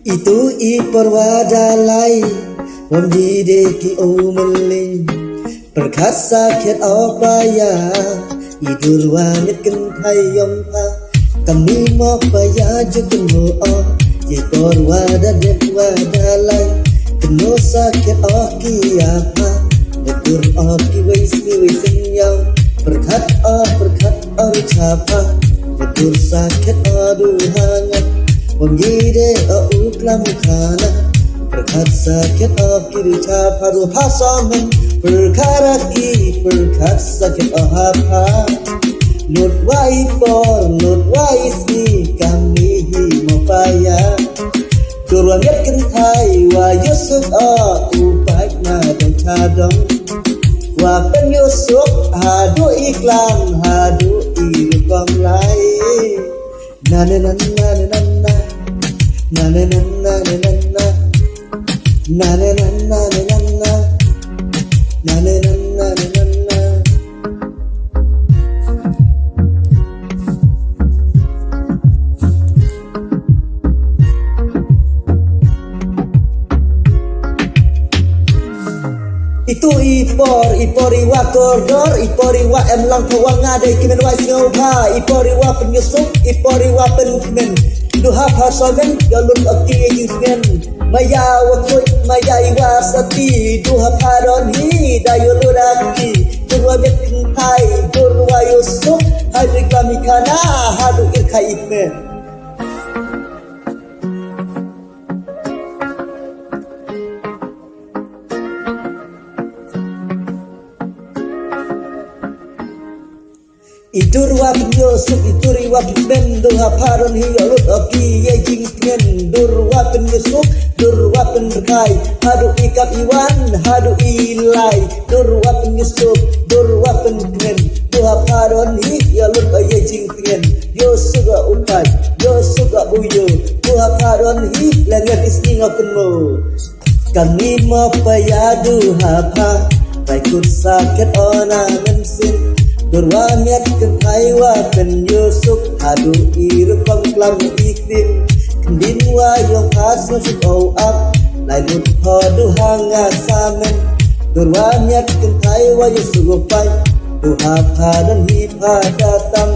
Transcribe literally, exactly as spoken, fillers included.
Itu i por wa da lai, wam di de ki o melin. Pyrkhat sa khet o pa ya, i dur wa mit kynthai yong pa. Kam ni mo pa ya ju kynmo o, i por wa da dep wa da lai. Kynmo sa khet o ki ya pa, dur o ki wei sngi wei syn yong. Pyrkhat o, pyrkhat o ri cha pa, dur sa khet o du ha nga. Wam yi de o u klam khana. Pyrkhat sa khet o ki ri cha pa du ha sa men. Pyrkhat a ki, pyrkhat sa khet o ha pa. Lut wa i por, lut wa i sngi, kam ni hi mo pa ya. Dur wa miat kynthai wa yusuk o, u paid na dong cha dong. Wa pyn yusuk, haduh i klam, haduh i rukom lai. Na na na na na na na. Na na na na na na na. Na na na na na na na. Na na na na na na na. Itu i por, i por i wa kordor, i por i wa em lang pha wa nga dei kmen wa sngew pha, i por i wa pyn yusuk, i por i wa pyn kmen. Du ha pha somen, ya lut o ki ya jingkmen. Maya wa kuit, maya i wa sati, du ha pha don hi, da yo lut a ki. Dur wa miat kynthai, dur wa yusuk, hai ri kami khana, haduh ir khai i kmen. I dur wa pyn yusuk, i dur i wa pyn kmen, dur ha pha don hi ya lut o ki ya jingkmen, dur wa pyn yusuk, dur wa pyn rkai, haduh i kap i wan, haduh i lai, dur wa pyn yusuk, dur wa pyn kmen, dur ha pha don hi ya lut o ya jingkmen, yusuk o u paid, yusuk o u yu, dur ha pha don hi, la ngat i sning o kynmo. Kam ni mo pa ya du ha pha, bai kut sa khet o na mynsiem. Dur wa miat kynthai wa pyn yusuk, haduh i rukom klam i klim. Kyndin wa yong pha suk o ap, lai lut pha du ha nga sa men. Dur wa miat kynthai wa yusuk o pai, du ha pha don hi pha da tam.